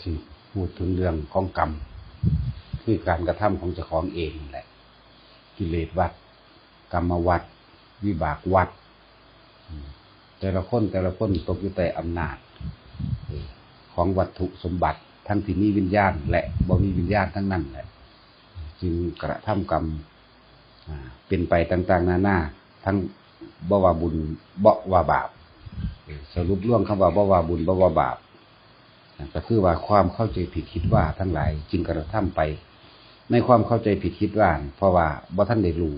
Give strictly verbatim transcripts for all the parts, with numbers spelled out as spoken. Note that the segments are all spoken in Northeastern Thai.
สิพูดถึงเรื่องของกรรม คือการกระทำของเจ้าของเองนั่นแหละ กิเลสวัฏ กรรมวัฏ วิบากวัฏ อืม แต่ละคนแต่ละคนตกอยู่ใต้อำนาจ เอ่อ ของวัตถุสมบัติ ทั้งที่มีวิญญาณและบ่มีวิญญาณทั้งนั้นแหละ จึงกระทำกรรม อ่า เป็นไปต่างๆนานา ทั้งบ่ว่าบุญบ่ว่าบาป เอ่อ สรุปรวมคำว่าบ่ว่าบุญบ่ว่าบาป นั่นก็คือว่าความเข้าใจผิดคิดว่าทั้งหลายจึงกระทำไปในความเข้าใจผิดคิดว่า เพราะว่าบ่ทันได้รู้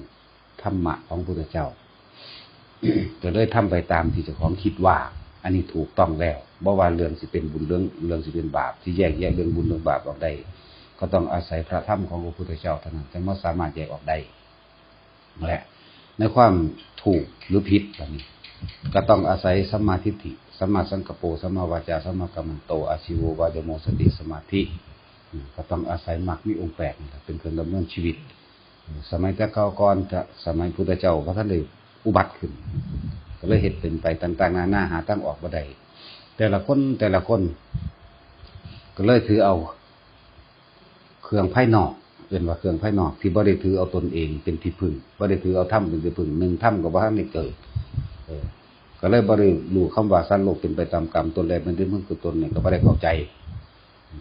ธรรมะของพุทธเจ้า ก็เลยทำไปตามที่เจ้าของคิดว่า อันนี้ถูกต้องแล้ว บ่ว่าเรื่องสิเป็นบุญเรื่อง เรื่องสิเป็นบาป ที่แยกแยะเรื่องบุญเรื่องบาปออกได้ ก็ต้องอาศัยพระธรรมของพระพุทธเจ้าเท่านั้น จั่งมาสามารถแยกออกได้ และในความถูกหรือผิดอันนี้ ก็ต้องอาศัยสัมมาทิฏฐิ สัมมาสังกัปโป สัมมาวาจา สัมมากัมมันโต อาชีโว วายโม สติ สมาธิ อืม ก็ต้องอาศัยมรรคมีองค์แปดนี่แหละเป็นเครื่องดำเนินชีวิต สมัยแต่เก่าก่อนจะ สมัยพุทธเจ้าบ่ทันได้อุบัติขึ้น ก็เลยเฮ็ดเป็นไปต่างๆนานา หาทางออกบ่ได้ แต่ละคนแต่ละคน ก็เลยถือเอา เครื่องภายนอก เอิ้นว่าเครื่องภายนอก ที่บ่ได้ถือเอาตนเองเป็นที่พึ่ง บ่ได้ถือเอาธรรมเป็นที่พึ่ง หนึ่งธรรมก็บ่ทันได้เกิด เออ ก็เลยบ่ได้รู้คำว่าสัตว์โลกเป็นไปตามกรรม ตนแลเป็นที่พึ่งคือตนเนี่ยก็บ่ได้เข้าใจ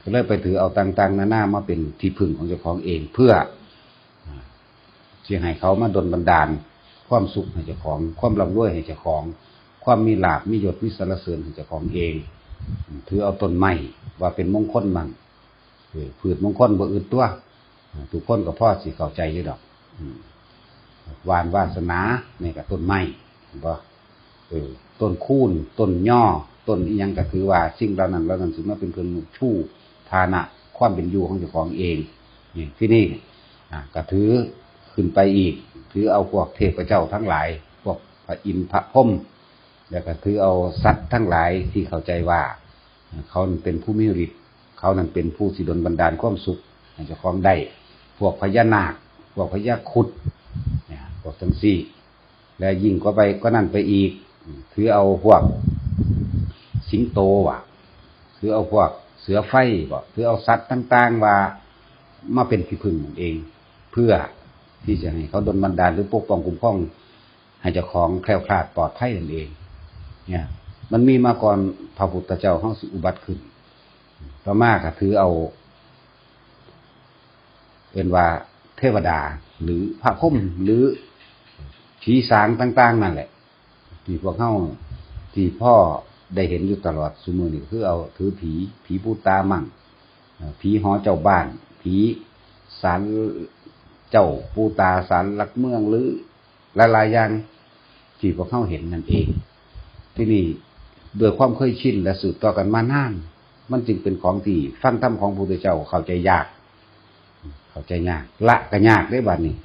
ก็เลยไปถือเอาต่างๆนานามาเป็นที่พึ่งของเจ้าของเอง เพื่อ อ่า สิให้เขามาดลบันดาลความสุขให้เจ้าของ ความร่ำรวยให้เจ้าของ ความมีลาภมียศมีสรรเสริญให้เจ้าของเอง ถือเอาต้นไม้ว่าเป็นมงคลมั่ง เออ พืชมงคลบ่อื่นตัว ทุกคนก็พอสิเข้าใจอยู่ดอก อืม หว่านวาสนา นี่ก็ต้นไม้ เห็นบ่ เออ ต้นคูน ต้นยอ ต้นอิหยังก็ถือว่าสิ่งเหล่านั้นเหล่านั้นสิมาเป็นเครื่องชูฐานะความเป็นอยู่ของเจ้าของเอง นี่ ที่นี่ อ่ะ ก็ถือขึ้นไปอีก ถือเอาพวกเทพเจ้าทั้งหลาย พวกพระอินทร์พระพรหม แล้วก็ถือเอาสัตว์ทั้งหลายที่เข้าใจว่า เขานั้นเป็นผู้มีฤทธิ์ เขานั้นเป็นผู้สิดลบันดาลความสุขให้เจ้าของได้ พวกพญานาค พวกพญาครุฑ เนี่ย พวกจั่งซี้ และยิ่งกว่าไปกว่านั้นไปอีก ถือเอาพวกสิงโตว่ะ ถือเอาพวกเสือไฟบ่ ถือเอาสัตว์ต่างๆว่ามาเป็นที่พึ่งนั่นเอง เพื่อที่จะให้เขาดลบันดาลหรือปกป้องคุ้มครองให้เจ้าของแคล้วคลาดปลอดภัยนั่นเอง เนี่ย มันมีมาก่อนพระพุทธเจ้าเฮาสิอุบัติขึ้น ต่อมาก็ถือเอา เอิ้นว่าเทวดา หรือพระพรหม หรือผีสางต่างๆนั่นแหละ ที่พวกเฮา ที่พ่อได้เห็นอยู่ตลอดซุมื้อนี้ คือเอาถือผี ผีปู่ตามั่ง เอ่อ ผีหอเจ้าบ้าน ผีศาลเจ้าปู่ตา ศาลหลักเมือง หรือหลายๆอย่างที่พวกเฮาเห็นนั่นเอง ที่นี่ด้วยความเคยชินและสืบต่อกันมานาน มันจึงเป็นของที่ฟังธรรมของพระพุทธเจ้าเข้าใจยาก เข้าใจยาก ละก็ยากเด้บัดนี้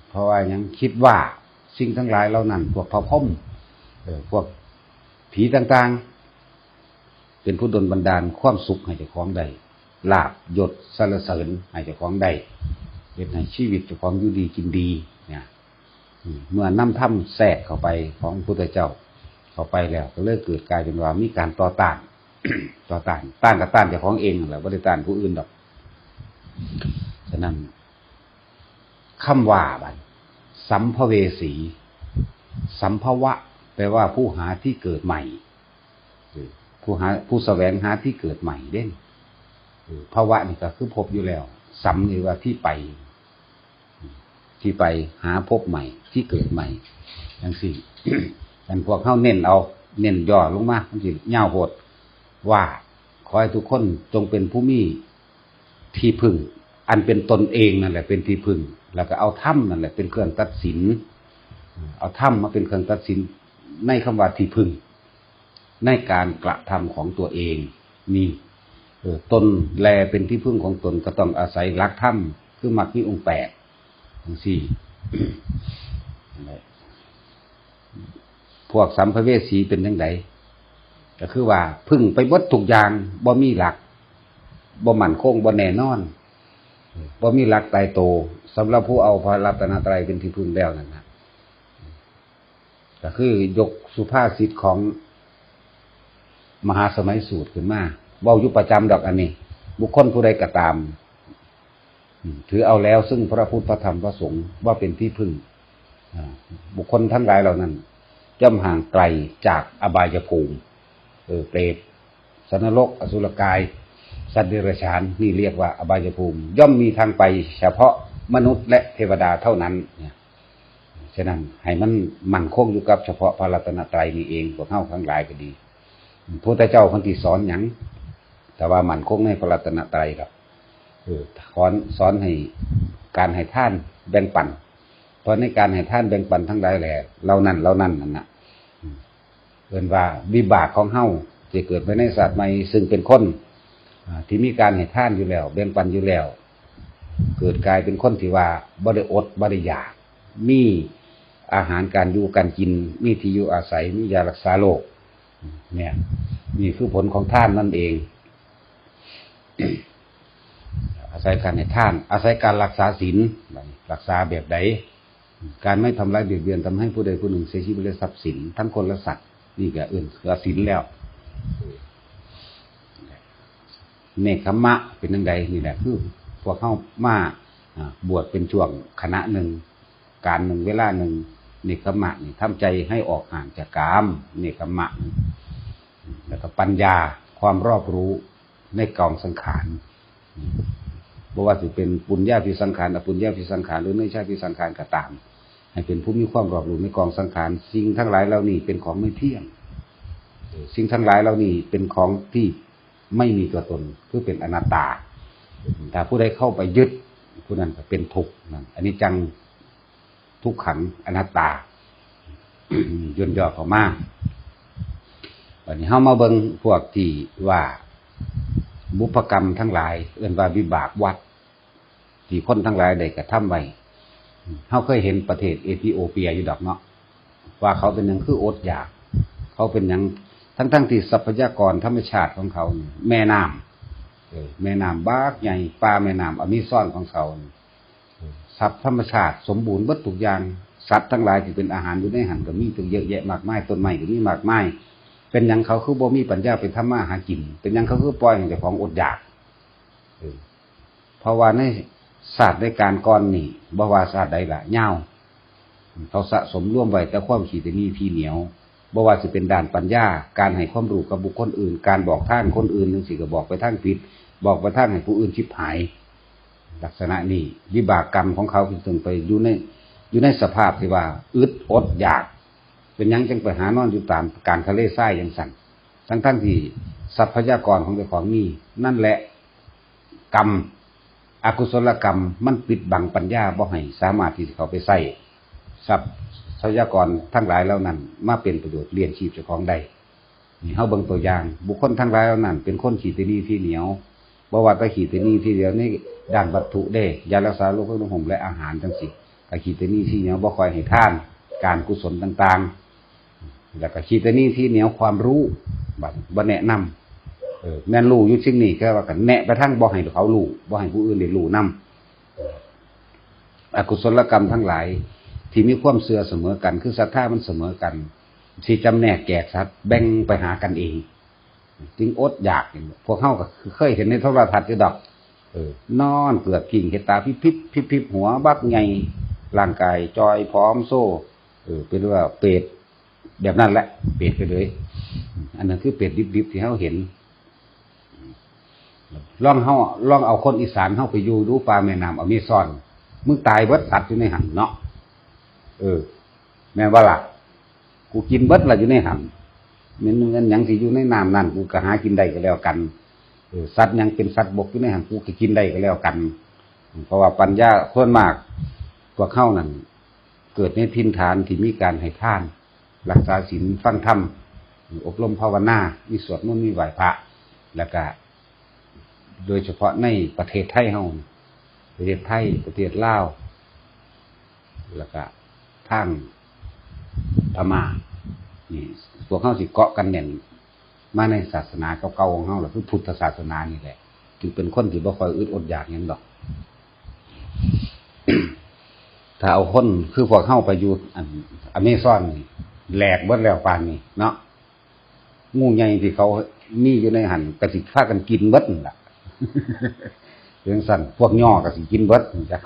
เพราะว่ายังคิดว่าสิ่งทั้งหลายเหล่านั้น พวกพระพรหม เอ่อ พวกผีต่างๆ เป็นผู้ดลบันดาลความสุขให้เจ้าของได้ ลาภยศสรรเสริญให้เจ้าของได้ เฮ็ดให้ชีวิตเจ้าของอยู่ดีกินดีเนี่ย อืม เมื่อนำธรรมแทรกเข้าไปของพุทธเจ้าเข้าไปแล้ว ก็เลยเกิดกลายเป็นว่ามีการต่อต้าน ต่อต้าน ต้านก็ต้านเจ้าของเองนั่นแหละ บ่ได้ต้านผู้อื่นดอก ฉะนั้น คำว่าบัด สัมภเวสี สัมภวะ แปลว่าผู้หาที่เกิดใหม่ เออ ผู้หา ผู้แสวงหาที่เกิดใหม่เด้ เออ ภวะนี่ก็คือภพอยู่แล้ว สัมนี่ว่าที่ไป ที่ไปหาภพใหม่ ที่เกิดใหม่ จั่งซี้ อันพวกเฮาเน้นเอา เน้นย่อลงมา มันสิยาวโพด ว่าขอให้ทุกคนจงเป็นผู้มีที่พึ่ง อันเป็นตนเองนั่นแหละเป็นที่พึ่ง แล้วก็เอาธรรมนั่นแหละเป็นเครื่องตัดสิน เอาธรรมมาเป็นเครื่องตัดสินในคำว่าที่พึ่ง ในการกระทำของตัวเอง นี่ เออ ตนแลเป็นที่พึ่งของตน ก็ต้องอาศัยหลักธรรม คือมรรคมีองค์แปด จั่งซี้ นั่นแหละ พวกสัมภเวสีเป็นจั่งใด ก็คือว่าพึ่งไปเบิดทุกอย่าง บ่มีหลัก บ่มั่นคง บ่แน่นอน บ่มีหลักตายตัว สำหรับผู้เอาพระรัตนตรัยเป็นที่พึ่งแล้วนั่นนะ ก็คือยกสุภาษิตของมหาสมัยสูตรขึ้นมา เว้าอยู่ประจำดอกอันนี้ บุคคลผู้ใดก็ตาม อืม ถือเอาแล้วซึ่งพระพุทธพระธรรมพระสงฆ์ว่าเป็นที่พึ่ง อ่า บุคคลทั้งหลายเหล่านั้น ย่อมห่างไกลจากอบายภูมิ เออ เปรต สัตว์นรก อสุรกาย สัตว์เดรัจฉาน นี่เรียกว่าอบายภูมิ ย่อมมีทางไปเฉพาะมนุษย์และเทวดาเท่านั้นเนี่ย ฉะนั้นให้มันมั่นคงอยู่กับเฉพาะพระรัตนตรัยนี่เอง พวกเฮาทั้งหลายก็ดี พุทธเจ้าเพิ่นสิสอนหยัง แต่ว่ามั่นคงในพระรัตนตรัยครับ เออ สอน สอนให้การให้ทานแบ่งปัน เพราะในการให้ทานแบ่งปันทั้งหลายแหละ เหล่านั้น เหล่านั้นนั่นน่ะ อืม เอิ้นว่าวิบากของเฮาที่เกิดไปในชาติใหม่ ซึ่งเป็นคน อ่า ที่มีการให้ทานอยู่แล้ว แบ่งปันอยู่แล้ว เกิดกลายเป็นคนที่ว่าบ่ได้อดบ่ได้อยาก มีอาหารการอยู่การกิน มีที่อยู่อาศัย มียารักษาโรค เนี่ย นี่คือผลของทานนั่นเอง อาศัยการให้ทาน อาศัยการรักษาศีล รักษาแบบใด การไม่ทำร้ายเบียดเบียนทำให้ผู้ใดผู้หนึ่งเสียชีวิตและทรัพย์สิน ทั้งคนและสัตว์ นี่ก็เอิ้นว่าศีลแล้ว เนกขัมมะเป็นจั่งใด นี่แหละคือพวกเฮามา อ่า บวชเป็นช่วงขณะหนึ่ง การหนึ่ง เวลาหนึ่ง เนกขัมมะนี่ทำใจให้ออกห่างจากกาม เนกขัมมะนี่ แล้วก็ปัญญา ความรอบรู้ในกองสังขาร บ่ว่าสิเป็นปุญญาภิสังขาร อปุญญาภิสังขาร หรือเนยยะภิสังขารก็ตาม ให้เป็นผู้มีความรอบรู้ในกองสังขาร สิ่งทั้งหลายเหล่านี้เป็นของไม่เที่ยง สิ่งทั้งหลายเหล่านี้เป็นของที่ไม่มีตัวตน คือเป็นอนัตตา ถ้าผู้ใดเข้าไปยึด ผู้นั้นก็เป็นทุกข์นั่น อนิจจัง ทุกขัง อนัตตา ย่นย่อเข้ามา บัดนี้เฮามาเบิ่งพวกที่ว่าบุพกรรมทั้งหลาย เอิ้นว่าวิบากวัฏ ที่คนทั้งหลายได้กระทำไว้ เฮาเคยเห็นประเทศเอธิโอเปียอยู่ดอกเนาะ ว่าเขาเป็นหยังคืออดอยาก เขาเป็นหยัง ทั้งๆที่ทรัพยากรธรรมชาติของเขานี่ แม่น้ำ เออ แม่น้ำบักใหญ่ ป่าแม่น้ำอเมซอนของเขานี่ ทรัพย์ธรรมชาติสมบูรณ์เบิดทุกอย่าง สัตว์ทั้งหลายที่เป็นอาหารอยู่ในหั้นก็มีตั้งเยอะแยะมากมาย ต้นไม้ก็มีมากมาย เป็นหยังเขาคือบ่มีปัญญาไปทำมาหากิน เป็นหยังเขาคือปล่อยให้เจ้าของอดอยาก เออ เพราะว่าในชาติในการก่อนนี่ บ่ว่าชาติใดล่ะ ยาว เขาสะสมรวมไว้แต่ความขี้ตะหนี่ทีเหนียว บ่ว่าสิเป็นด้านปัญญา การให้ความรู้กับบุคคลอื่น การบอกทางคนอื่นจั่งซี้ก็บอกไปทางผิด บอกไปทางให้ผู้อื่นฉิบหาย ลักษณะนี้ วิบากกรรมของเขาจึงไปอยู่ใน อยู่ในสภาพที่ว่าอึดอดอยาก เป็นหยังจั่งไปหานอนอยู่ตามกลางทะเลทรายจั่งซั้น ทั้งๆที่ทรัพยากรของเจ้าของมี นั่นแหละ กรรม อกุศลกรรมมันปิดบังปัญญาบ่ให้สามารถที่จะเข้าไปใช้ทรัพยากรทั้งหลายเหล่านั้นมาเป็นประโยชน์เลี้ยงชีพเจ้าของได้ นี่เฮาเบิ่งตัวอย่าง บุคคลทั้งหลายเหล่านั้นเป็นคนขี้ตะหนี่ทีเหนียว บ่ว่าแต่ขี้ตะหนี่ทีเดียวในด้านวัตถุเด้ ยารักษาโรค เครื่องนุ่งห่ม และอาหารจั่งซี้ ก็ขี้ตะหนี่ทีเหนียว บ่ค่อยให้ทาน การกุศลต่างๆ แล้วก็ขี้ตะหนี่ทีเหนียวความรู้ บัดบ่แนะนำ เออ แม่นรู้อยู่สิ่งนี้ แค่ว่าก็แนะไปทางบ่ให้เขารู้ บ่ให้ผู้อื่นได้รู้นำ อกุศลกรรมทั้งหลายที่มีความเชื่อเสมอกัน คือศรัทธามันเสมอกัน สิจำแนกแจกสัตว์ แบ่งไปหากันเอง จึงอดอยาก พวกเฮาก็เคยเห็นในโทรทัศน์อยู่ดอก เออ นอนเกือกกิ้ง เฮ็ดตาพิบพิบพิบพิบ หัวบักใหญ่ ร่างกายจอยผอมโซ เออ เป็นว่าเปรตแบบนั้นแหละ เปรตไปเลย อันนั้นคือเปรตดิบๆที่เฮาเห็น ลองเฮา ลองเอาคนอีสานเฮาไปอยู่ดูป่าแม่น้ำอเมซอน มึงตายเบิดสัตว์อยู่ในหั่นเนาะ เออ แม่นบ่ล่ะ กูกินเบิดละอยู่ในหั่น แม่น แม่นหยังที่อยู่ในน้ำนั่น กูก็หากินได้ก็แล้วกัน เออ สัตว์หยังเป็นสัตว์บกอยู่ในหั่น กูก็กินได้ก็แล้วกัน เพราะว่าปัญญาส่วนมาก พวกเฮานั่น เกิดในถิ่นฐานที่มีการให้ทาน รักษาศีล ฟังธรรม อบรมภาวนา มีสวดมนต์ มีไหว้พระ แล้วก็ โดยเฉพาะในประเทศไทยเฮา ประเทศไทย ประเทศลาว แล้วก็ทางพม่า นี่ พวกเฮาสิเกาะกันแน่น มาในศาสนาเก่าๆของเฮาล่ะ คือพุทธศาสนานี่แหละ จึงเป็นคนที่บ่ค่อยอึดอดอยากหยังดอก ถ้าเอาคนคือพวกเฮาไปอยู่อันอเมซอนนี่ แหลกเบิดแล้วป่านนี้เนาะ งูใหญ่ที่เขา มีอยู่ในหั่นก็สิพากันกินเบิดนั่นล่ะ จั่งซั่น พวกย่อก็สิกินเบิด จั่งซี้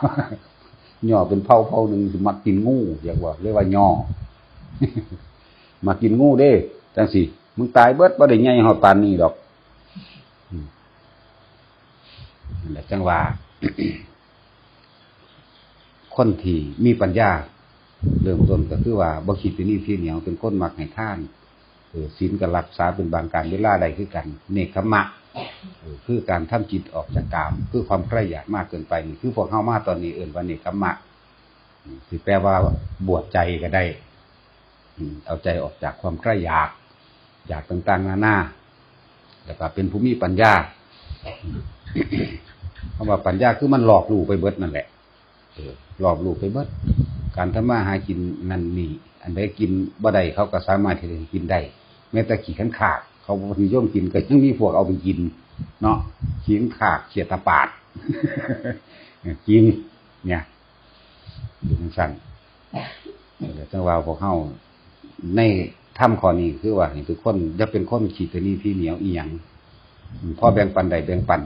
ย่อเป็นเผ่าเผ่าหนึ่งสิมักกินงู เรียกว่า เรียกว่าย่อ มักกินงูเด้ จั่งซี้ มึงตายเบิด บ่ได้ใหญ่ฮอดปานนี้ดอก อืม นั่นแหละ จั่งว่า คนที่มีปัญญา เริ่มต้นก็คือว่าบ่ขี้ตะหนีทีเหนียว เป็นคนมักให้ทาน เออ ศีลก็รักษาเป็นบางกาลเวลาได้คือกัน เนกขัมมะ เออ คือการทำจิตออกจากกาม คือความใคร่อยากมากเกินไป นี่คือพวกเฮามาตอนนี้เอิ้นว่าเนกขัมมะ อืม สิแปลว่าบวชใจก็ได้ อืม เอาใจออกจากความใคร่อยาก อยากต่างๆนานา แล้วก็เป็นผู้มีปัญญา อืม คำว่าปัญญาคือมันรอบรู้ไปเบิดนั่นแหละ เออ รอบรู้ไปเบิด การทำมาหากินนั่นนี่ อันใดกินบ่ได้เขาก็สามารถที่จะกินได้ แม้แต่ขี้ขันขาก เขานิยมกินก็ยังมีพวกเอาไปกิน เนาะ ขี้ขันขาก เขียดตะปาด กิน เนี่ย อยู่จั่งซั่น จั่งว่าพวกเฮา ในธรรมข้อนี้คือว่าให้ทุกคนอย่าเป็นคนขี้ตะหนีทีเหนียวอีหยัง อืม พอแบ่งปันได้แบ่งปัน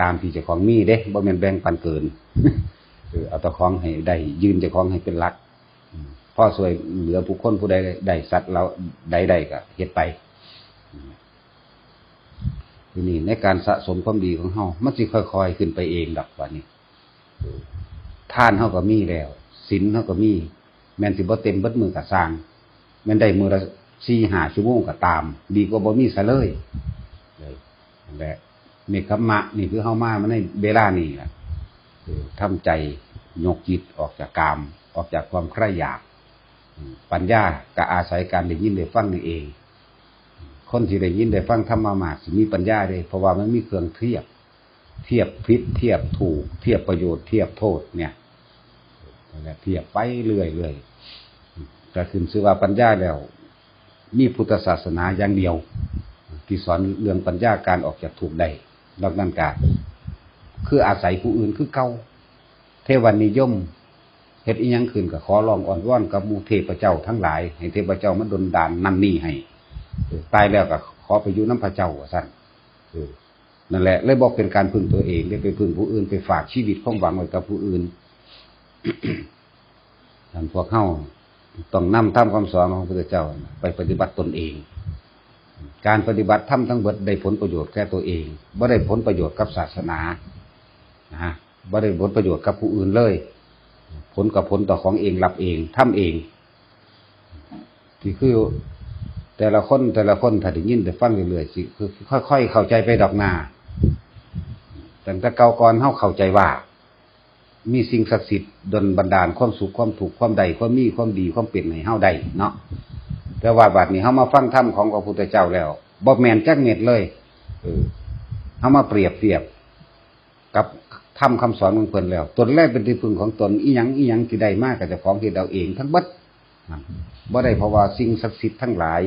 ตามที่เจ้าของมีเด้ บ่แม่นแบ่งปันเกิน เออ เอาเจ้าของให้ได้ ยืนเจ้าของให้เป็นหลัก อืม พอช่วยเหลือผู้คนผู้ใดได้ สัตว์เราใดได้ก็เฮ็ดไป อืม ทีนี้ในการสะสมความดีของเฮา มันสิค่อยๆขึ้นไปเองดอก บัดนี้ ทานเฮาก็มีแล้ว ศีลเฮาก็มี แม่นสิบ่เต็มเบิดมื้อก็ซ่าง แม่นได้มื้อละสี่ห้าชั่วโมงก็ตาม ดีกว่าบ่มีซะเลย เออ นั่นแหละ เนกขัมมะนี่คือเฮามา มาในเวลานี้ล่ะ เออ ทำใจ ยกจิตออกจากกาม ออกจากความใคร่อยาก อืม ปัญญาก็อาศัยการได้ยินได้ฟังนี่เอง คนที่ได้ยินได้ฟังธรรมะมากสิมีปัญญาเด้ เพราะว่ามันมีเครื่องเทียบ เทียบผิด เทียบถูก เทียบประโยชน์ เทียบโทษเนี่ย นั่นแหละ เทียบไปเรื่อยๆ ก็ขึ้นชื่อว่าปัญญาแล้ว มีพุทธศาสนาอย่างเดียว ที่สอนเรื่องปัญญาการออกจากทุกข์ได้ นอกนั้นก็คืออาศัยผู้อื่นคือเก่า เทวนิยม เฮ็ดอิหยังขึ้นก็ขอร้องอ้อนวอนกับหมู่เทพเจ้าทั้งหลาย ให้เทพเจ้ามาดลดานนั่นนี่ให้ เออ ตายแล้วก็ขอไปอยู่นำพระเจ้า ว่าซั่น เออ นั่นแหละ เลยบ่เป็นการพึ่งตัวเอง ได้ไปพึ่งผู้อื่น ไปฝากชีวิตความหวังไว้กับผู้อื่น ฉะนั้นพวกเฮาต้องนำธรรมคำสอนของพระพุทธเจ้าไปปฏิบัติตนเอง การปฏิบัติธรรมทั้งเบิดได้ผลประโยชน์แก่ตัวเอง บ่ได้ผลประโยชน์กับศาสนา นะฮะ บ่ได้ผลประโยชน์กับผู้อื่นเลย ผลกับผลต่อของเอง รับเอง ทำเอง ที่คือแต่ละคน แต่ละคนถ้าได้ยินได้ฟังเรื่อยๆ สิคือค่อยๆเข้าใจไปดอกนา ตั้งแต่เก่าก่อนเฮาเข้าใจว่า มีสิ่งศักดิ์สิทธิ์ดลบันดาลความสุขความทุกข์ความได้ความมีความดีความเป็นให้เฮาได้เนาะ แต่ว่าบัดนี้เฮามาฟังธรรมของพระพุทธเจ้าแล้ว บ่แม่นจักเม็ดเลย เออ เฮามาเปรียบเทียบกับธรรมคำสอนของเพิ่นแล้ว ตนแลเป็นที่พึ่งของตน อีหยังอีหยังที่ได้มาก็เจ้าของเฮ็ดเอาเองทั้งเบิด นั่น บ่ได้เพราะว่าสิ่งศักดิ์สิทธิ์ทั้งหลาย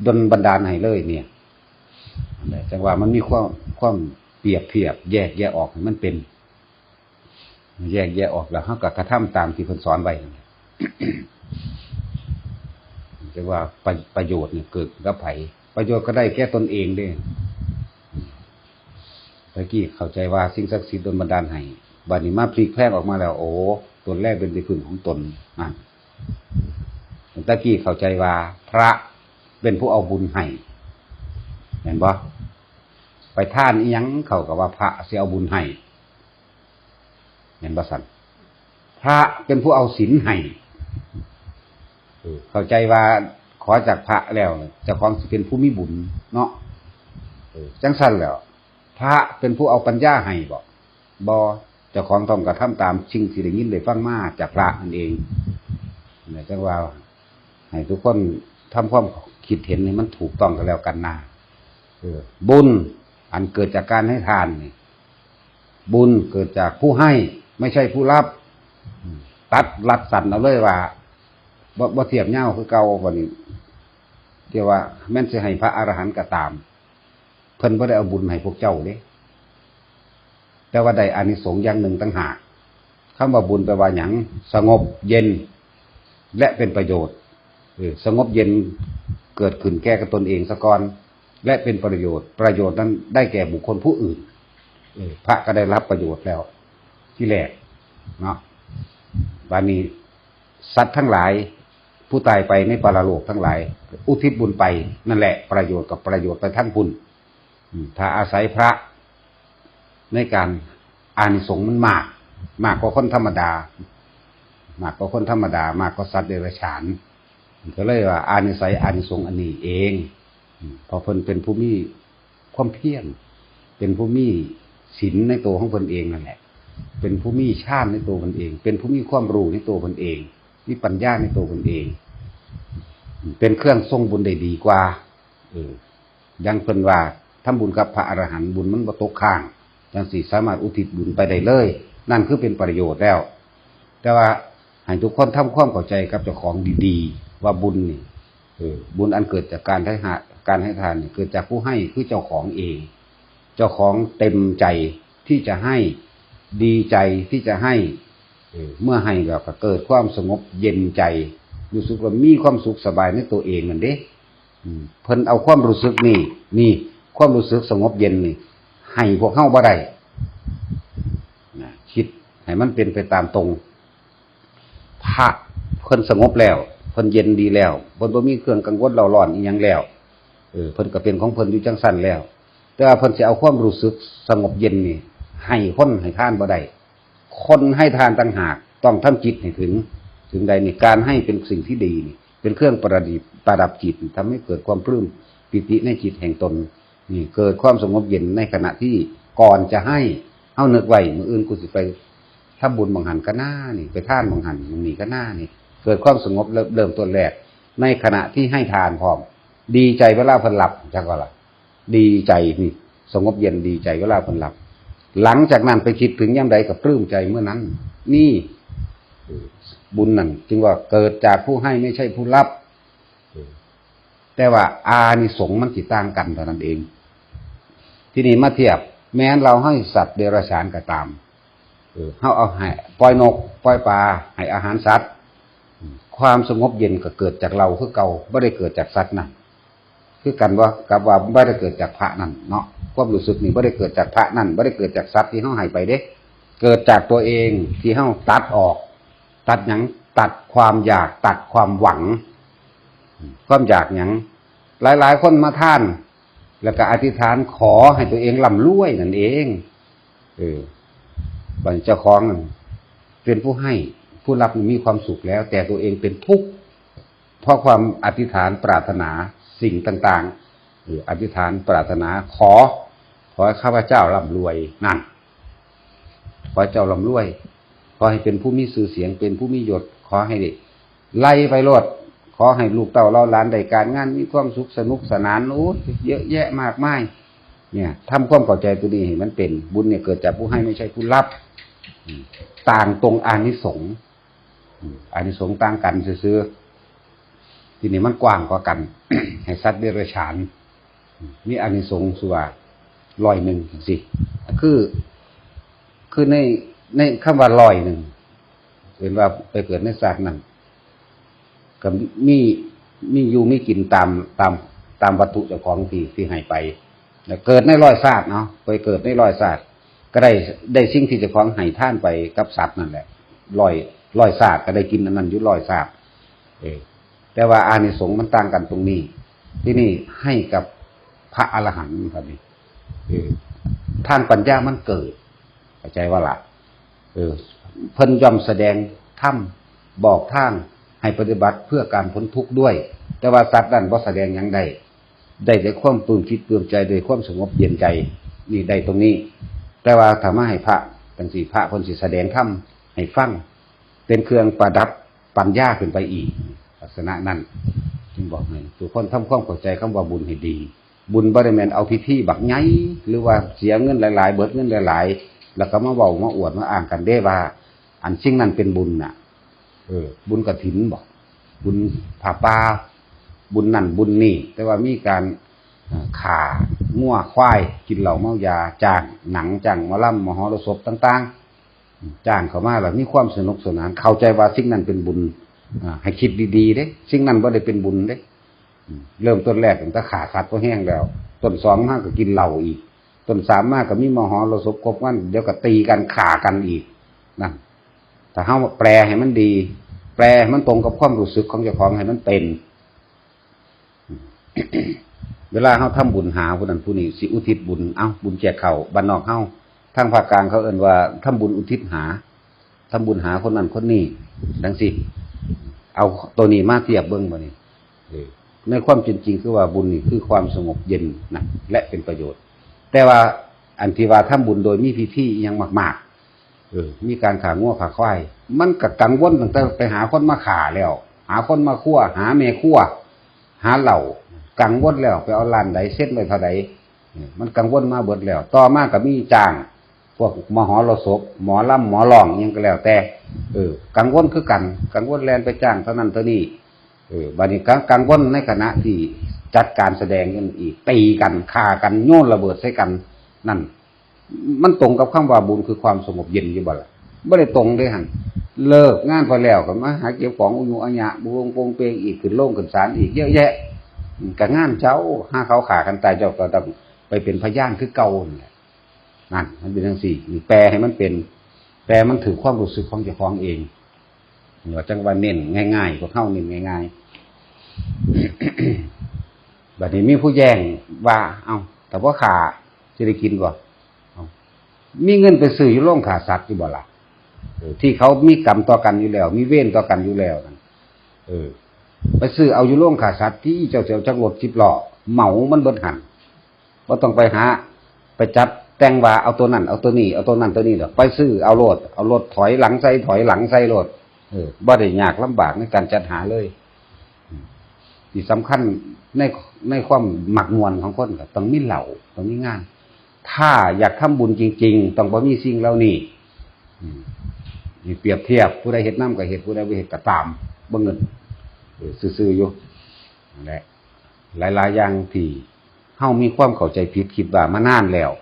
ดลบันดาลให้เลยเนี่ย นั่นแหละ จั่งว่ามันมีความ ความเปรียบเทียบ แยกแยะออกให้มันเป็น แยกแยะออกแล้วเฮาก็กระทำตามที่เพิ่นสอนไว้นั่นแหละ จั่งว่าประ- ประโยชน์เนี่ยเกิดกับไผ ประโยชน์ก็ได้แก่ตนเองเด้ ตะกี้เข้าใจว่าสิ่งศักดิ์สิทธิ์ดลบันดาลให้ บัดนี้มาพลิกแพลงออกมาแล้ว โอ้ ตนแลเป็นที่พึ่งของตน นั่น ตะกี้เข้าใจว่าพระเป็นผู้เอาบุญให้ เห็นบ่ ไปทานอิหยังเขาก็ว่าพระสิเอาบุญให้ เห็นบ่ซั่น พระเป็นผู้เอาศีลให้ เออ เข้าใจว่าขอจากพระแล้วเจ้าของสิเป็นผู้มีบุญเนาะ เออ จั่งซั่นแล้ว พระเป็นผู้เอาปัญญาให้บ่ บ่ เจ้าของต้องกระทำตามสิ่งที่ได้ยินได้ฟังมาจากพระนั่นเอง เนี่ย จั่งว่าให้ทุกคนทำความคิดเห็นให้มันถูกต้องกันแล้วกันนะ เออ บุญอันเกิดจากการให้ทานนี่ บุญเกิดจากผู้ให้ ไม่ใช่ผู้รับ อืม ตัดรัดสั้นเอาเลยว่า บ่- บ่เทียบยาวคือเก่า บัดนี้ ที่ว่าแม้นสิให้พระอรหันต์ก็ตาม เพิ่นบ่ได้เอาบุญให้พวกเจ้าเด้ แต่ว่าได้อานิสงส์อย่างหนึ่งต่างหาก คำว่าบุญแปลว่าหยัง สงบเย็น และเป็นประโยชน์ เออ สงบเย็นเกิดขึ้นแก่กับตนเองซะก่อน และเป็นประโยชน์ ประโยชน์นั้นได้แก่บุคคลผู้อื่น เออ พระก็ได้รับประโยชน์แล้ว ที่แรกเนาะ บาดนี้ สัตว์ทั้งหลาย ผู้ตายไปในปรโลกทั้งหลาย อุทิศบุญไป นั่นแหละประโยชน์กับประโยชน์ไปทั้งพุ้น อืม ถ้าอาศัยพระในการ อานิสงส์มันมาก มากกว่าคนธรรมดา มากกว่าคนธรรมดา มากกว่าสัตว์เดรัจฉาน ก็เลยว่าอานิสงส์ อานิสงส์อันนี้เอง อืม เพราะเพิ่นเป็นผู้มีความเพียร เป็นผู้มีศีลในตัวของเพิ่นเองนั่นแหละ เป็นผู้มีฌานในตัวเพิ่นเอง เป็นผู้มีความรู้ในตัวเพิ่นเอง มีปัญญาในตัวเพิ่นเอง เป็นเครื่องส่งบุญได้ดีกว่า เออ อย่างเพิ่นว่า ทำบุญกับพระอรหันต์ บุญมันบ่ตกค้าง จั่งสิสามารถอุทิศบุญไปได้เลย นั่นคือเป็นประโยชน์แล้ว แต่ว่าให้ทุกคนทำความเข้าใจกับเจ้าของดีๆ ว่าบุญนี่ เออ บุญอันเกิดจากการให้หา- การให้ทานนี่ เกิดจากผู้ให้คือเจ้าของเอง เจ้าของเต็มใจที่จะให้ ดีใจที่จะให้ เออ เมื่อให้แล้วก็เกิดความสงบเย็นใจ รู้สึกว่ามีความสุขสบายในตัวเองนั่นเด้ อืม เพิ่นเอาความรู้สึกนี่ นี่ ความรู้สึกสงบเย็นนี่ ให้พวกเฮาบ่ได้ นะ คิดให้มันเป็นไปตามตรง พระเพิ่นสงบแล้ว เพิ่นเย็นดีแล้ว เพิ่นบ่มีเครื่องกังวลเร่าร้อนอีหยังแล้ว เออ เพิ่นก็เป็นของเพิ่นอยู่จั่งซั้นแล้ว แต่ว่าเพิ่นสิเอาความรู้สึกสงบเย็นนี่ ให้คนให้ทานบ่ได้ คนให้ทานต่างหาก ต้องทำจิตให้ถึง ถึงใดนี่ การให้เป็นสิ่งที่ดีนี่ เป็นเครื่องประดิษฐ์ประดับจิต ทำให้เกิดความปลื้มปีติในจิตแห่งตน นี่ เกิดความสงบเย็นในขณะที่ก่อนจะให้ เฮานึกไว้ มื้ออื่นกูสิไปทำบุญหม่องหั้นกะนานี่ ไปทานหม่องหั้นหม่องนี่กะนานี่ เกิดความสงบเริ่ม- เริ่มต้นแรก ในขณะที่ให้ทานพร้อม ดีใจเวลาเพิ่นรับ จักว่าล่ะ ดีใจนี่ สงบเย็นดีใจเวลาเพิ่นรับ หลังจากนั้นไปคิดถึงยามใดก็ปลื้มใจเมื่อนั้น นี่ บุญนั่นจึงว่าเกิดจากผู้ให้ไม่ใช่ผู้รับ แต่ว่าอานิสงส์มันสิต่างกันเท่านั้นเอง ทีนี้มาเทียบ แม้นเราให้สัตว์เดรัจฉานก็ตาม เออ เฮาเอาให้ปล่อยนก ปล่อยปลา ให้อาหารสัตว์ ความสงบเย็นก็เกิดจากเราคือเก่า บ่ได้เกิดจากสัตว์นั่น คือกันบ่กับว่าบ่ได้เกิดจากพระนั่นเนาะ ความรู้สึกนี่บ่ได้เกิดจากพระนั่น บ่ได้เกิดจากสัตว์ที่เฮาให้ไปเด้ เกิดจากตัวเองที่เฮาตัดออก ตัดหยัง ตัดความอยาก ตัดความหวัง ความอยากหยัง หลายๆ คนมาทาน แล้วก็อธิษฐานขอให้ตัวเองร่ำรวยนั่นเอง เออ บัดนี้เจ้าของนั่นเป็นผู้ให้ ผู้รับมีความสุขแล้ว แต่ตัวเองเป็นทุกข์ เพราะความอธิษฐานปรารถนาสิ่งต่างๆ เออ อธิษฐานปรารถนาขอ ขอให้ข้าพเจ้าร่ำรวย นั่น ขอให้เจ้าร่ำรวย ขอให้เป็นผู้มีชื่อเสียง เป็นผู้มียศ ขอให้ได้ไล่ไปโลด ขอให้ลูกเต้าเหล่าหลานได้การงาน มีความสุขสนุกสนาน โอ้ย เยอะแยะมากมาย เนี่ย ทำความเข้าใจตัวนี้ให้มันเป็น บุญเนี่ยเกิดจากผู้ให้ไม่ใช่ผู้รับ อืม ต่างตรงอานิสงส์ อืม อานิสงส์ต่างกันซื่อๆ ทีนี้มันกว้างกว่ากัน ให้สัตว์เดรัจฉาน อืม มีอานิสงส์ส่ว่าร้อยหนึ่งจังซี้ คือ คือใน- ในคำว่าร้อยหนึ่ง เห็นว่าไปเกิดในชาตินั้น ก็มี- มีอยู่มีกินตาม- ตาม- ตามวัตถุเจ้าของที่- ที่ให้ไป แล้วเกิดในร้อยชาติเนาะ ไปเกิดในร้อยชาติ ก็ได้- ได้สิ่งที่เจ้าของให้ทานไปกับสัตว์นั่นแหละ ร้อย- ร้อยชาติก็ได้กินอันนั้นอยู่ร้อยชาติ เออ แต่ว่าอานิสงส์มันต่างกันตรงนี้ ที่นี่ให้กับพระอรหันต์ครับนี่ เออ ทางปัญญามันเกิด เข้าใจว่าล่ะ เออ เพิ่นย่อมแสดงธรรม บอกทางให้ปฏิบัติเพื่อการพ้นทุกข์ด้วย แต่ว่าสัตว์นั่นบ่แสดงหยังได้ ได้แต่ความปลื้มจิตปลื้มใจ ได้ความสงบเย็นใจ นี่ได้ตรงนี้ แต่ว่าถ้ามาให้พระจังซี่ พระเพิ่นสิแสดงธรรมให้ฟัง เป็นเครื่องประดับปัญญาขึ้นไปอีก ลักษณะนั้น จึงบอกให้ทุกคนทำความเข้าใจคำว่าบุญให้ดี บุญบ่ได้แม่นเอาพิธีบักใหญ่ หรือว่าเสียเงินหลายๆ เบิดเงินหลายๆ แล้วก็มาเว้ามาอวดมาอ้างกันเด้ว่า อันสิ่งนั้นเป็นบุญน่ะ เออ บุญกฐินบ่ บุญผ้าป่า บุญนั่นบุญนี่ แต่ว่ามีการ เอ่อ ฆ่างัวควาย กินเหล้าเมายา จ้างหนัง จ้างหมอลำ มหรสพต่างๆ จ้างเข้ามาแล้วมีความสนุกสนาน เข้าใจว่าสิ่งนั้นเป็นบุญ อ่า ให้คิดดีๆ เด้ สิ่งนั้นบ่ได้เป็นบุญเด้ อืม เริ่มต้นแรกตั้งแต่ฆ่าสัตว์พอแฮงแล้ว ต้นสองมาก็กินเหล้าอีก ต้นสามมาก็มีมหรสพครบงาน เดี๋ยวก็ตีกันฆ่ากันอีก นั่น ถ้าเฮาแปลให้มันดี แปลให้มันตรงกับความรู้สึกของเจ้าของให้มันเป็น เวลาเฮาทำบุญหาผู้นั้นผู้นี้ สิอุทิศบุญ เอ้า บุญแจกข้าว บ้านนอกเฮา ทางภาคกลางเขาเอิ้นว่าทำบุญอุทิศหา ทำบุญหาคนนั้นคนนี้ จั่งซี้ เอาตัวนี้มาเทียบเบิ่งบัดนี้ เออ ในความเป็นจริงคือว่าบุญนี่คือความสงบเย็นนะ และเป็นประโยชน์ แต่ว่าอันที่ว่าทำบุญโดยมีพิธีอิหยังมากๆ เออ มีการฆ่างัวฆ่าควาย มันก็กังวลตั้งแต่ไปหาคนมาฆ่าแล้ว หาคนมาคั่ว หาแม่ครัว หาเหล้า กังวลแล้ว ไปเอาร้านใด เซ็นไว้เท่าใด เออ มันกังวลมาเบิดแล้ว ต่อมาก็มีจ้าง พวกมหรสพ หมอลำ หมอร้อง อิหยังก็แล้วแต่ เออ กังวลคือกัน กังวลแล่นไปจ้างเท่านั้นเท่านี้ เออ บัดนี้กัง กังวลในขณะที่จัดการแสดงกันอีก ตีกัน ฆ่ากัน โยนระเบิดใส่กัน นั่น มันตรงกับคำว่าบุญคือความสงบเย็นอยู่บ่ล่ะ บ่ได้ตรงเด้หั่น เลิกงานไปแล้วก็มาหาเก็บของอุยุอะยะ บุงโปงเปงอีก ขึ้นโรงขึ้นศาลอีกเยอะแยะ อืม ก็งานเจ้า หาเขาฆ่ากันตาย เจ้าก็ต้องไปเป็นพยานคือเก่านั่นแหละ นั่น มันเป็นจั่งซี้ นี่แปลให้มันเป็น แปลมันถืกความรู้สึกของเจ้าของเอง นี่ว่าจั่งว่าเน้นง่ายๆ พวกเฮาเน้นง่ายๆ บัดนี้มีผู้แย้งว่า เอ้า ถ้าบ่ฆ่าสิได้กินบ่ เอ้า มีเงินไปซื้ออยู่โรงฆ่าสัตว์อยู่บ่ล่ะ เออ ที่เขามีกรรมต่อกันอยู่แล้ว มีเวรต่อกันอยู่แล้วนั่น เออ ไปซื้อเอาอยู่โรงฆ่าสัตว์ ที่เจ้าสิเอาจักรถสิบล้อ เหมามันเบิดหั่น บ่ต้องไปหา ไปจัดแต่งว่าเอาตัวนั้น เอาตัวนี้ เอาตัวนั้นตัวนี้ดอก ไปซื้อเอาโลด เอารถถอยหลังใส่ ถอยหลังใส่โลด เออ บ่ได้ยากลำบากในการจัดหาเลย อืม ที่สำคัญใน ในความมักม่วนของคนก็ต้องมีเหล้า ต้องมีงาน ถ้าอยากทำบุญจริงๆ ต้องบ่มีสิ่งเหล่านี้ อืม นี่เปรียบเทียบ ผู้ใดเฮ็ดนำก็เฮ็ด ผู้ใดบ่เฮ็ดก็ตาม บ่เงิน เออ ซื่อๆ อยู่ นั่นแหละ หลายๆ อย่างที่เฮามีความเข้าใจผิดคิดว่ามานานแล้ว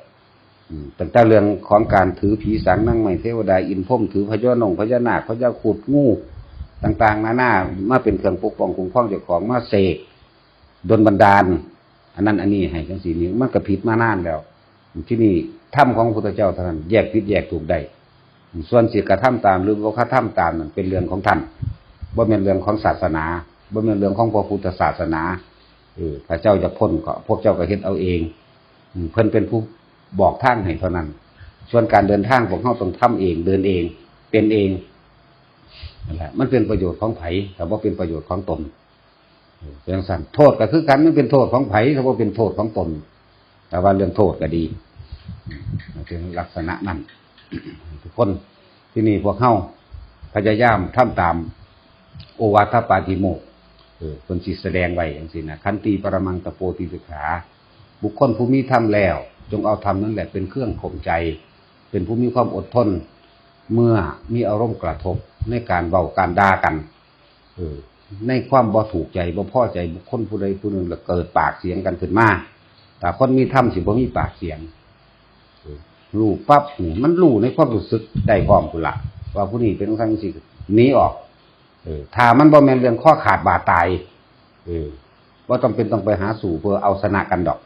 อืม ตั้งแต่เรื่องของการถือผีสางนางไม้เทวดาอินทร์พรหม ถือพญานงพญานาค พญาครุฑ งู ต่างๆ นานา มาเป็นเครื่องปกป้องคุ้มครองเจ้าของ มาเสก ดลบันดาล อันนั้นอันนี้ให้จั่งซี้นี่ มันก็ผิดมานานแล้ว ที่นี่ธรรมของพระพุทธเจ้าเท่านั้น แยกผิดแยกถูกได้ ส่วนสิกระทำตามหรือบ่กระทำตามนั่นเป็นเรื่องของท่าน บ่แม่นเรื่องของศาสนา บ่แม่นเรื่องของพระพุทธศาสนา เออ ถ้าเจ้าอยากพ้นก็พวกเจ้าก็เฮ็ดเอาเอง อืม เพิ่นเป็นผู้บอกทางให้เท่านั้น ส่วนการเดินทางพวกเฮาต้องทำเอง เดินเอง เป็นเอง นั่นแหละ มันเป็นประโยชน์ของไผ แต่บ่เป็นประโยชน์ของตน เออ จั่งซั้น โทษก็คือกัน มันเป็นโทษของไผ ถ้าบ่เป็นโทษของตน แต่ว่าเรื่องโทษก็ดี มันเป็นลักษณะนั้น ทุกคน ที่นี่พวกเฮาพยายามทำตามโอวาทปาติโมกข์ เออ เพิ่นสิแสดงไว้จั่งซี้นะ ขันติปรมังตะโปติสิกขา บุคคลผู้มีธรรมแล้ว จงเอาธรรมนั่นแหละเป็นเครื่องข่มใจ เป็นผู้มีความอดทน เมื่อมีอารมณ์กระทบในการเว้าการด่ากัน เออ ในความบ่ถูกใจบ่พอใจบุคคลผู้ใดผู้หนึ่ง แล้วเกิดปากเสียงกันขึ้นมา แต่คนมีธรรมสิบ่มีปากเสียง เออ รู้ปั๊บนี่มันรู้ในความรู้สึกได้พร้อมพุ้นละ ว่าผู้นี้เป็นจั่งซั่นจั่งซี้ หนีออก เออ ถ้ามันบ่แม่นเรื่องคอขาดบาดตาย เออ บ่ต้องเป็นต้องไปหาสู้เพื่อเอาชนะกันดอก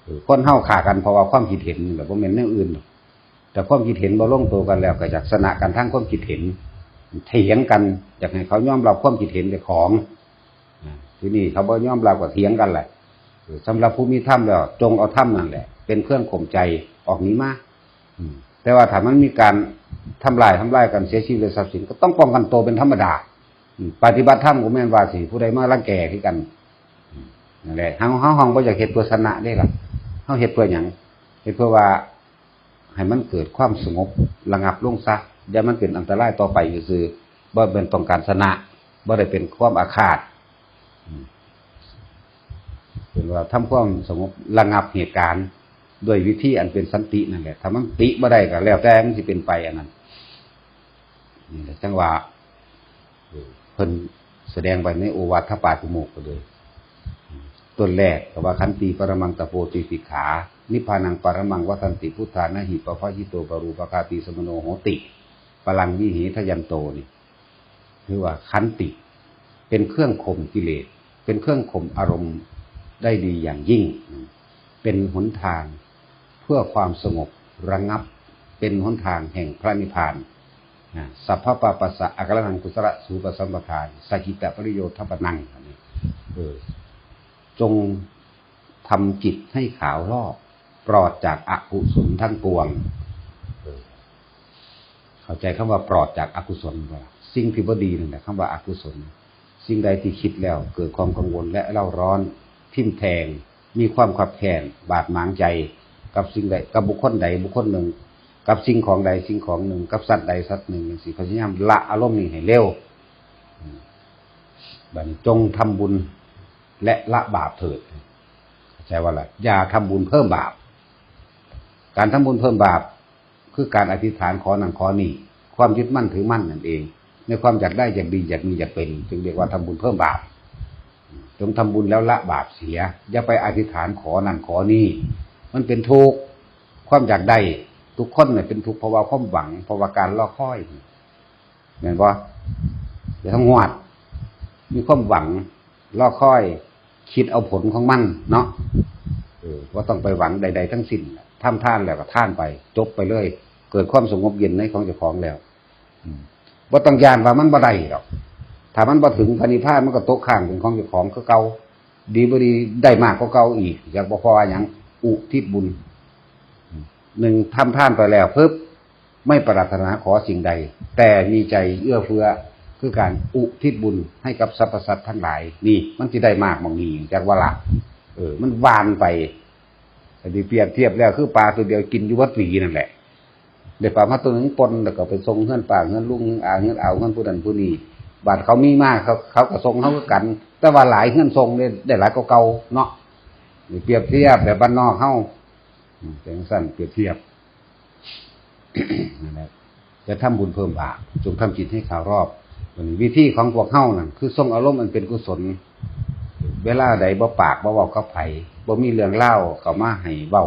เออ คนเฮาฆ่ากันเพราะว่าความคิดเห็นนี่แหละ บ่แม่นแนวอื่นดอก แต่ความคิดเห็นบ่ลงตัวกันแล้วก็อยากชนะกันทางความคิดเห็น เถียงกัน อยากให้เขายอมรับความคิดเห็นเจ้าของ อ่า ที่นี่เขาบ่ยอมรับก็เถียงกันแหละ เออ สำหรับผู้มีธรรมแล้ว จงเอาธรรมนั่นแหละ เป็นเครื่องข่มใจออกหนีมา อืม แต่ว่าถ้ามันมีการทำลาย ทำลายกัน เสียชีวิตและทรัพย์สิน ก็ต้องป้องกันตัวเป็นธรรมดา อืม ปฏิบัติธรรมก็แม่นว่าสิผู้ใดมารังแกคือกัน อืม นั่นแหละ เฮา เฮา เฮาบ่อยากเฮ็ดเพื่อชนะเด้ล่ะ เฮาเฮ็ดเพื่อหยัง เฮ็ดเพื่อว่า ให้มันเกิดความสงบระงับลงซะ อย่ามันเป็นอันตรายต่อไปซื่อๆ บ่เป็นต้องการชนะ บ่ได้เป็นความอาฆาต อืม เป็นว่าทำความสงบระงับเหตุการณ์ ด้วยวิธีอันเป็นสันตินั่นแหละ ถ้ามันติบ่ได้ก็แล้วแต่มันสิเป็นไปอันนั้น นี่แหละจั่งว่า เออ เพิ่นแสดงไว้ในโอวาทปาติโมกข์ก็เลย ต้นแรกก็ว่า ขันติปรมังตะโปติสิกขา นิพพานังปรมังวัฏฏันติพุทธา นะหิปะพะยิโตปะรูปะคาติสมโนโหติ ปะลังวิเหทะยันโต นี่ คือว่าขันติ เป็นเครื่องข่มกิเลส เป็นเครื่องข่มอารมณ์ได้ดีอย่างยิ่ง เป็นหนทางเพื่อความสงบระงับ เป็นหนทางแห่งพระนิพพานนะ สัพพะปาปัสสะ อาการะหัง กุศลสูปสัมปทา สหิตะปริโยธปนัง อันนี้ เออ จงทำจิตให้ขาวลอก ปลอดจากอกุศลทั้งปวง เออ เข้าใจคำว่าปลอดจากอกุศลบ่ล่ะ? สิ่งที่บ่ดีนั่นแหละคำว่าอกุศล สิ่งใดที่คิดแล้วเกิดความกังวลและเร่าร้อน ทิ่มแทง มีความคับแค้น บาดหมางใจ กับสิ่งใด กับบุคคลใดบุคคลหนึ่ง กับสิ่งของใดสิ่งของหนึ่ง กับสัตว์ใดสัตว์หนึ่งจังซี้ พยายามละอารมณ์นี้ให้เร็ว อืม บัดนี้จงทำบุญและละบาปเถิด เข้าใจว่าล่ะ? อย่าทำบุญเพิ่มบาป การทำบุญเพิ่มบาป คือการอธิษฐานขอนั่นขอนี่ ความยึดมั่นถือมั่นนั่นเอง ในความอยากได้อยากดีอยากมีอยากเป็น จึงเรียกว่าทำบุญเพิ่มบาป จงทำบุญแล้วละบาปเสีย อย่าไปอธิษฐานขอนั่นขอนี่ มันเป็นทุกข์ ความอยากได้ ทุกคนเนี่ยเป็นทุกข์เพราะว่าความหวัง เพราะว่าการรอคอย แม่นบ่? อย่าทั้งงวด มีความหวัง รอคอย คิดเอาผลของมันเนาะ เออ บ่ต้องไปหวังใดๆทั้งสิ้น ทำทานแล้วก็ทานไป จบไปเลย เกิดความสงบเย็นในของเจ้าของแล้ว อืม บ่ต้องย้านว่ามันบ่ได้ดอก ถ้ามันบ่ถึงพระนิพพาน มันก็ตกค้างเป็นของเจ้าของคือเก่า ดีบ่ดีได้มากกว่าเก่าอีก อยากบ่พอหยัง อุทิศบุญ อืม หนึ่ง ทำทานไปแล้วปุ๊บ ไม่ปรารถนาขอสิ่งใด แต่มีใจเอื้อเฟื้อ คือการอุทิศบุญให้กับสรรพสัตว์ทั้งหลาย นี่ มันสิได้มากหม่องนี้ จักว่าละ เออ มันหว่านไป อันนี้เปรียบเทียบแล้วคือปลาตัวเดียวกินอยู่เบิดปีนั่นแหละ ได้ปลามาตัวหนึ่งป่น แล้วก็ไปส่งเฮือนป้า เฮือนลุง เฮือนอา เฮือนอาว เฮือนผู้นั้นผู้นี้ บาดเขามีมา เขา เขาก็ส่งเฮาคือกัน แต่ว่าหลายเฮือนส่งได้ ได้หลายกว่าเก่าเนาะ นี่เปรียบเทียบแบบบ้านนอกเฮา อืม เป็นจั่งซั้น เปรียบเทียบ นั่นแหละ จะทำบุญเพิ่มบาป จงทำจิตให้ขาวลอก วันนี้วิธีของพวกเฮานั่น คือทรงอารมณ์อันเป็นกุศล เวลาใดบ่ปากบ่เว้ากับไผ บ่มีเรื่องเล่าวเข้ามาให้เว้า